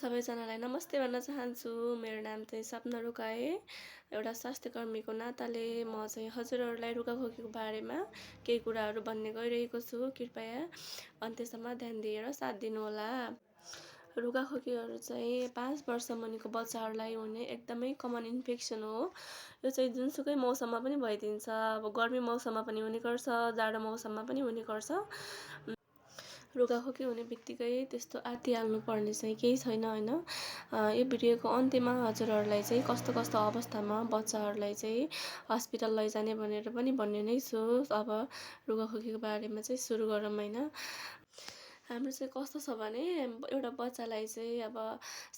सबैजनालाई नमस्ते भन्न चाहन्छु। मेरो नाम चाहिँ सपना रुकाए। एउटा स्वास्थ्यकर्मीको नाताले म चाहिँ हजुरहरूलाई रुगाखोकीको बारेमा केही कुराहरू भन्ने गइरहेको छु। कृपया अन्त्यसम्म ध्यान दिएर साथ दिनुहोला। रुगाखोकीहरू चाहिँ 5 वर्ष मुनिको बच्चाहरूलाई हुने एकदमै कमन इन्फेक्सन हो। यो चाहिँ जुनसुकै मौसममा पनि भइदिन्छ। अब गर्मी मौसममा पनि हुने गर्छ, जाडो मौसममा पनि हुने गर्छ। रुगाखोकी हुने बित्तिकै त्यस्तो आत्तिहाल्नु पर्ने चाहिँ केही छैन होइन। यो भिडियोको अन्त्यमा हजुरहरूलाई चाहिँ कस्तो कस्तो अवस्थामा बच्चाहरूलाई चाहिँ हस्पिटल लैजाने भनेर पनि भन्ने नै छु। अब रुगाखोकीको बारेमा चाहिँ सुरु गरौँ होइन। हाम्रो चाहिँ कस्तो छ भने एउटा बच्चालाई चाहिँ अब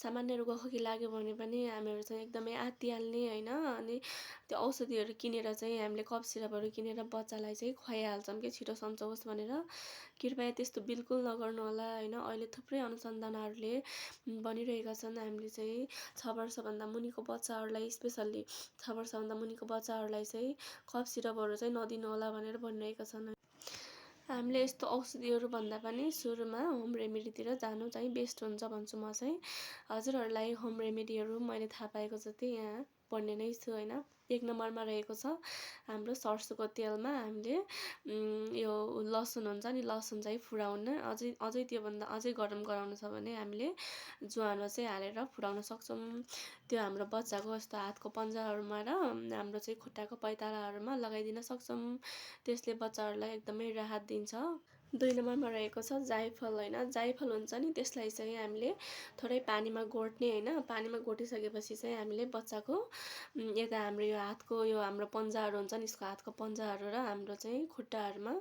सामान्य रुगाखोकी लाग्यो भने पनि हामीहरू चाहिँ एकदमै आत्तिहाल्ने होइन। अनि त्यो औषधिहरू किनेर चाहिँ हामीले कफ सिरपहरू किनेर बच्चालाई चाहिँ खुवाइहाल्छौँ कि छिटो सन्चो होस् भनेर। कृपया त्यस्तो बिल्कुल नगर्नु होला होइन। अहिले थुप्रै अनुसन्धानहरूले भनिरहेका छन् हामीले चाहिँ 6 वर्षभन्दा मुनिको बच्चाहरूलाई स्पेसल्ली 6 वर्षभन्दा मुनिको बच्चाहरूलाई चाहिँ कफ सिरपहरू चाहिँ नदिनु होला भनेर भनिरहेका छन्। हामीले यस्तो औषधिहरू भन्दा पनि सुरुमा होम रेमेडीतिर जानु चाहिँ बेस्ट हुन्छ भन्छु म चाहिँ। हजुरहरूलाई होम रेमेडीहरू मैले थाहा पाएको जति यहाँ भन्ने नै छु होइन। 1 नम्बरमा रहेको छ हाम्रो सर्सोको तेलमा हामीले यो लसुन हुन्छ नि, लसुन चाहिँ फुडाउन अझै त्योभन्दा अझै गरम गराउनु छ भने हामीले ज्वानो चाहिँ हालेर फुडाउन सक्छौँ। त्यो हाम्रो बच्चाको यस्तो हातको पन्जाहरूमा र हाम्रो चाहिँ खुट्टाको पैतालाहरूमा लगाइदिन सक्छौँ। त्यसले बच्चाहरूलाई एकदमै राहत दिन्छ। 2 नम्बरमा रहेको छ जाइफल होइन। जाइफल हुन्छ नि, त्यसलाई चाहिँ हामीले थोरै पानीमा घोट्ने होइन। पानीमा घोटिसकेपछि चाहिँ हामीले बच्चाको यता हाम्रो यो हातको यो हाम्रो पन्जाहरू हुन्छ नि, यसको हातको पन्जाहरू र हाम्रो चाहिँ खुट्टाहरूमा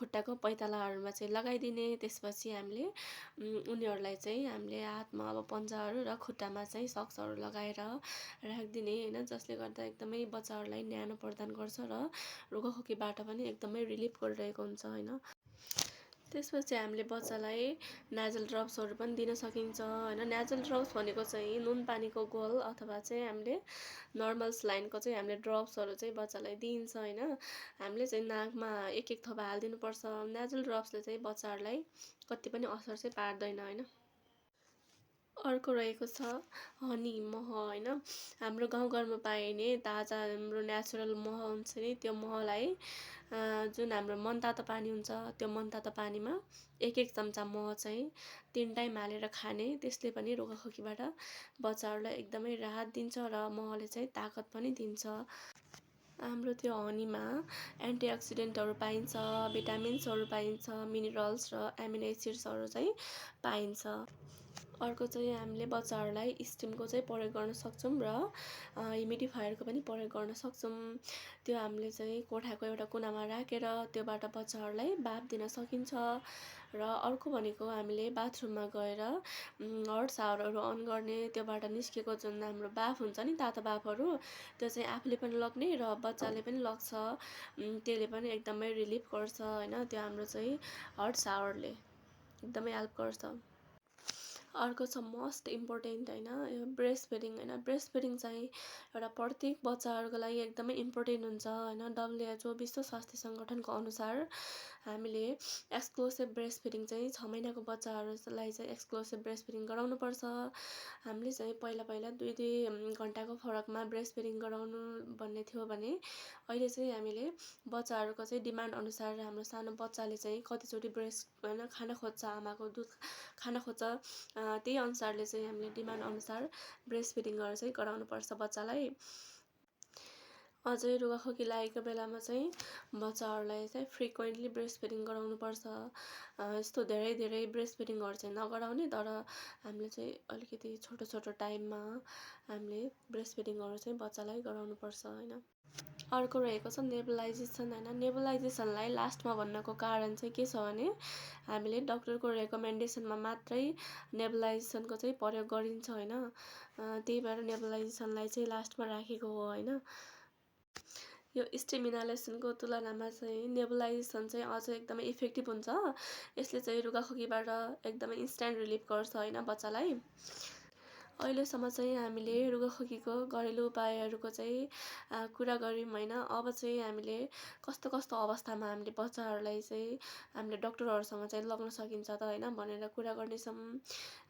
खुट्टाको पैतालाहरूमा चाहिँ लगाइदिने। त्यसपछि हामीले उनीहरूलाई चाहिँ हामीले हातमा अब पन्जाहरू र खुट्टामा चाहिँ सक्सहरू लगाएर राखिदिने होइन। जसले गर्दा एकदमै बच्चाहरूलाई न्यानो प्रदान गर्छ र रुगाखोकीबाट पनि एकदमै रिलिफ गरिरहेको हुन्छ होइन। त्यसपछि हामीले बच्चालाई नाजल ड्रप्सहरू पनि दिन सकिन्छ होइन। नाजल ड्रप्स भनेको चाहिँ नुन पानीको घोल अथवा चाहिँ हामीले नर्मल स्लाइनको चाहिँ हामीले ड्रप्सहरू चाहिँ बच्चालाई दिइन्छ होइन। हामीले चाहिँ नाकमा एक थोपा हालिदिनुपर्छ। नाजल ड्रप्सले चाहिँ बच्चाहरूलाई कति पनि असर चाहिँ पार्दैन होइन। अर्को रहेको छ हनी मह होइन। हाम्रो गाउँघरमा पाइने ताजा हाम्रो नेचुरल मह हुन्छ नि, त्यो महलाई जुन हाम्रो मनतातो पानी हुन्छ त्यो मनतातो पानीमा एक चम्चा मह चाहिँ 3 टाइम हालेर खाने। त्यसले पनि रुगाखोकीबाट बच्चाहरूलाई एकदमै राहत दिन्छ र महले चाहिँ ताकत पनि दिन्छ। हाम्रो त्यो हनीमा एन्टिअक्सिडेन्टहरू पाइन्छ, भिटामिन्सहरू पाइन्छ, मिनरल्स र एमिनो एसिड्सहरू चाहिँ पाइन्छ। अर्को चाहिँ हामीले बच्चाहरूलाई स्टिमको चाहिँ प्रयोग गर्न सक्छौँ र ह्युमिडिफायरको पनि प्रयोग गर्न सक्छौँ। त्यो हामीले चाहिँ कोठाको एउटा कुनामा राखेर त्योबाट बच्चाहरूलाई भाप दिन सकिन्छ। र अर्को भनेको हामीले बाथरुममा गएर हट सावरहरू अन गर्ने, त्योबाट निस्केको जुन हाम्रो बाफ हुन्छ नि, तातो बाफहरू, त्यो चाहिँ आफूले पनि लग्ने र बच्चाले पनि लग्छ। त्यसले पनि एकदमै रिलिफ गर्छ होइन। त्यो हाम्रो चाहिँ हट सावरले एकदमै हेल्प गर्छ। अर्को छ मोस्ट इम्पोर्टेन्ट होइन, यो ब्रेस्ट फिडिङ होइन। ब्रेस्ट फिडिङ चाहिँ एउटा प्रत्येक बच्चाहरूको लागि एकदमै इम्पोर्टेन्ट हुन्छ होइन। WHO विश्व स्वास्थ्य सङ्गठनको अनुसार हामीले एक्सक्लुसिभ ब्रेस्ट फिडिङ चाहिँ 6 महिनाको बच्चाहरूलाई चाहिँ एक्सक्लुसिभ ब्रेस्ट फिडिङ गराउनुपर्छ। हामीले चाहिँ पहिला 2 घन्टाको फरकमा ब्रेस्ट फिडिङ गराउनु भन्ने थियो भने अहिले चाहिँ हामीले बच्चाहरूको चाहिँ डिमान्ड अनुसार हाम्रो सानो बच्चाले चाहिँ कतिचोटि ब्रेस्ट होइन खान खोज्छ, आमाको दुध खान खोज्छ, त्यही अनुसारले चाहिँ हामीले डिमान्ड अनुसार ब्रेस्ट फिडिङहरू चाहिँ गराउनुपर्छ बच्चालाई। अझै रुगाखोकी लागेको बेलामा चाहिँ बच्चाहरूलाई चाहिँ फ्रिक्वेन्टली ब्रेस्ट फिडिङ गराउनुपर्छ। यस्तो धेरै ब्रेस्ट फिडिङहरू चाहिँ नगराउने, तर हामीले चाहिँ अलिकति छोटो टाइममा हामीले ब्रेस्ट फिडिङहरू चाहिँ बच्चालाई गराउनुपर्छ होइन। अर्को रहेको छ नेबुलाइजेसन होइन। नेबुलाइजेसनलाई लास्टमा भन्नको कारण चाहिँ के छ भने हामीले डक्टरको रेकमेन्डेसनमा मात्रै नेबुलाइजेसनको चाहिँ प्रयोग गरिन्छ होइन। त्यही भएर नेबुलाइजेसनलाई चाहिँ लास्टमा राखेको हो होइन। यो स्टिम इनहालेसनको तुलनामा चाहिँ नेबुलाइजेसन चाहिँ अझ एकदमै इफेक्टिभ हुन्छ। यसले चाहिँ रुगाखोकीबाट एकदमै इन्स्ट्यान्ट रिलिफ गर्छ होइन बच्चालाई। अहिलेसम्म चाहिँ हामीले रुगाखोकीको घरेलु उपायहरूको चाहिँ कुरा गऱ्यौँ होइन। अब चाहिँ हामीले कस्तो कस्तो अवस्थामा हामीले बच्चाहरूलाई चाहिँ हामीले डक्टरहरूसँग चाहिँ लग्न सकिन्छ त होइन भनेर कुरा गर्नेछौँ।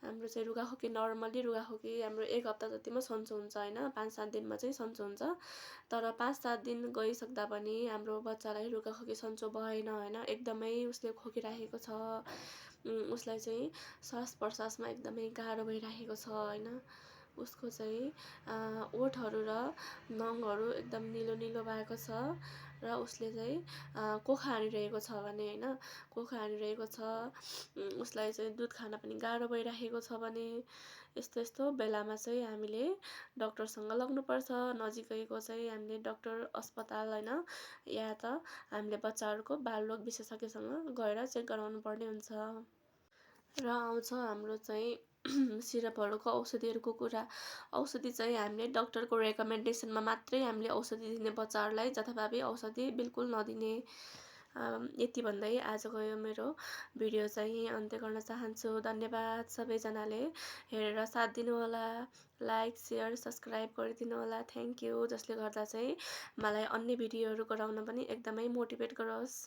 हाम्रो चाहिँ रुगाखोकी नर्मली रुगाखोकी हाम्रो 1 हप्ता जतिमा सन्चो हुन्छ होइन, 5-7 दिनमा चाहिँ सन्चो हुन्छ। तर 5-7 दिन गइसक्दा पनि हाम्रो बच्चालाई रुगाखोकी सन्चो भएन होइन, एकदमै उसले खोकिराखेको छ, उसलाई चाहिँ श्वास प्रश्वासमा एकदमै गाह्रो भइराखेको छ होइन। उसको चाहिँ ओठहरू र नङहरू एकदम निलो निलो भएको छ र उसले चाहिँ कोखा हानिरहेको छ भने होइन, कोखा हानिरहेको छ, उसलाई चाहिँ दुध खान पनि गाह्रो भइराखेको छ भने यस्तो यस्तो बेलामा चाहिँ हामीले डक्टरसँग लग्नुपर्छ। नजिकैको चाहिँ हामीले डक्टर अस्पताल होइन, या त हामीले बच्चाहरूको बालरोग विशेषज्ञसँग गएर चेक गराउनु पर्ने हुन्छ। र आउँछ हाम्रो चाहिँ सिरपहरूको औषधिहरूको कुरा। औषधि चाहिँ हामीले डक्टरको रेकमेन्डेसनमा मात्रै हामीले औषधि दिने बच्चाहरूलाई, जथाभावी औषधि बिल्कुल नदिने। यति भन्दै आजको यो मेरो भिडियो चाहिँ यहीँ अन्त्य गर्न चाहन्छु। धन्यवाद सबैजनाले हेरेर साथ दिनुहोला। लाइक, सेयर, सब्सक्राइब गरिदिनु होला। थ्याङ्क यू, जसले गर्दा चाहिँ मलाई अन्य भिडियोहरू गराउन पनि एकदमै मोटिभेट गरोस्।